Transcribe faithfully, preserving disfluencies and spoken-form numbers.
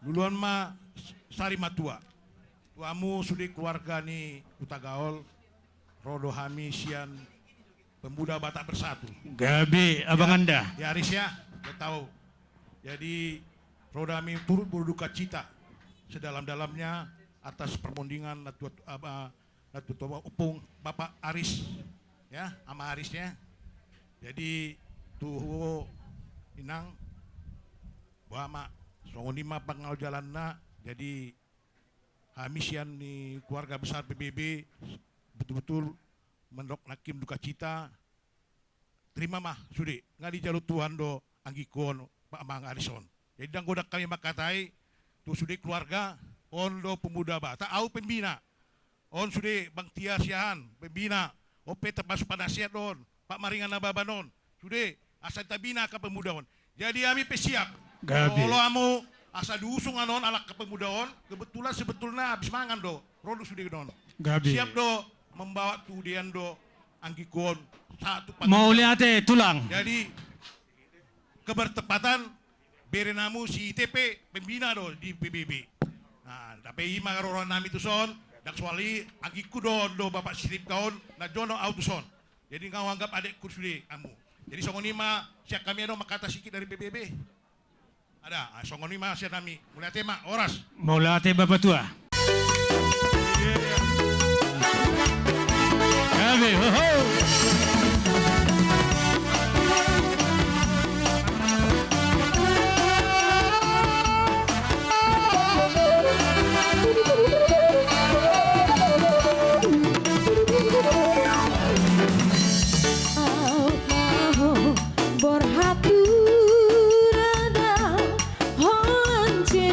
Luluan ma sari matua. Tu hamu sude keluarga ni Hutagaol, ro do hami sian Pemuda Batak Bersatu. Gabe, ya, Abang Anda. Ya, Aris ya, ya tahu. Jadi, ro do hami turut berduka cita sedalam-dalamnya atas permundingan na tu, apa, na tu, tu ompung Bapak Aris, ya, Ama Aris ya. Jadi, tu ho, Inang, boha ma, songon i ma pangaljalanna. Jadi, hami sian ni keluarga besar P B B betul-betul mandok nangkin duka cita. Terima ma sude, nga dijalo Tuhan do anggingku on, Pak Amang Aris on. Jadi ndang godang hami mangkatai tu sude keluarga. On do Pemuda Batak, au pembina. On sude Bang Tiar Siahaan, pembina. On pe termasuk penasehat do on, Pak Maringan Nababan on. Sude, asa tabina angka pemuda on. Jadi hami pe siap. Gabe. Olo hamu, asa diusung annon angka pemuda on. Kebetulan sebetulna habis mangan do, ro do sude on. Gabe. Siap do membawa tu dia on do anggingku on, satu paket. Mauliate, Tulang. Jadi, kebertepatan, bere namu si Ite pe pembina do di P B B. Nah, tapi i ma roronami tuson, ndang soal i, anggingku do on do Bapak Siregar on, na jono au tuson. Jadi nga huanggap adekku sude hamu. Jadi songon i ma sian hami, adong ma hata singkop dari P B B? Ada, ah, songon i ma sian hami. Mauliate ma, horas. Mauliate Bapak Tua. Gabe, ho, ho. Borhat tu rada holan ce